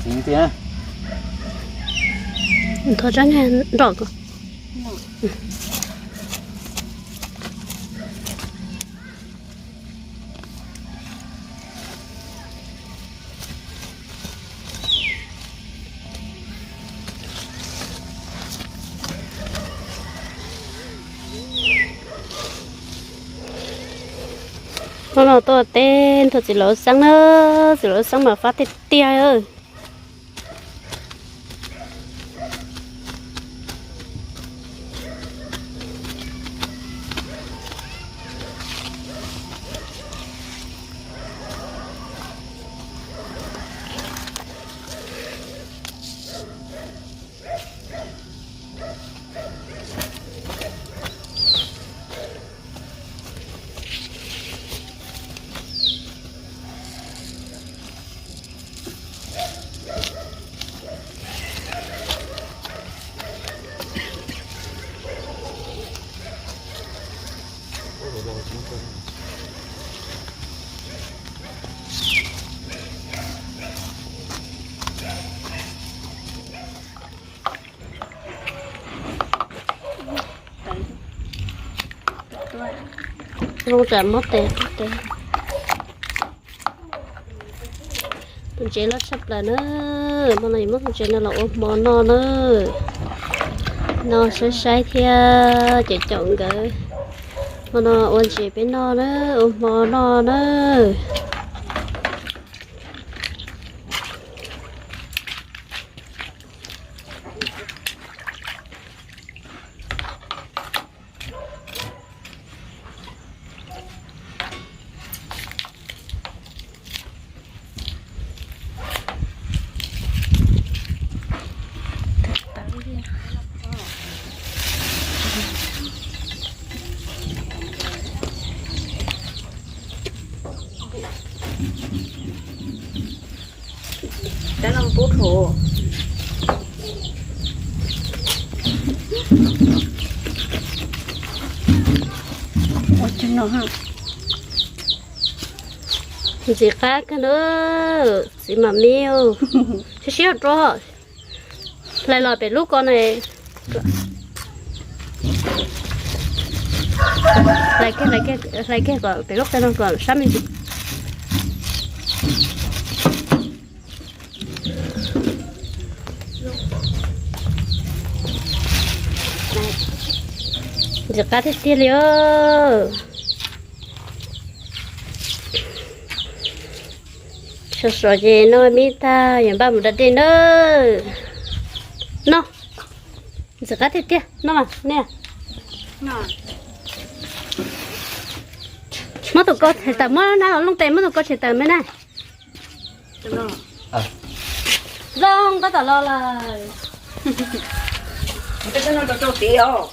Txiv tiag. Ntho rab nroj ko. Hnub no tuaj teb nrog txiv laus xeeb na, txiv laus xeeb mas fab tiag tiag. Zoo tsam muab tes tes. Tus ntsev loj tshaj plaws na. Hmo no yus muab tus ntsev no los ua hmo noj na. Noj saib saib thiab cem caum nkawd. Hmo no ua ntsev peb noj na, ua hmo noj na. Cov no pub rhuav. Ua cov no ha. Ntxim qab kawg na, txiv mam me, siab siab rau. Hlais los pem lub ko na. Hlais kiag, hlais kiag, hlais kiag kom pem lub ko no kom sab me ntsis. Ntxim qab tiag tiag li os. Sov sov ces noj me tag, yuav npaj mus da dej nawb. Noj. Ntxim qab tiag tiag, noj mas nej. Muab tus ko tshem tawm, muab nab los looj tes, muab tus ko tshem tawm me na. Zoo tab tom los lawm. Rau rau tid os.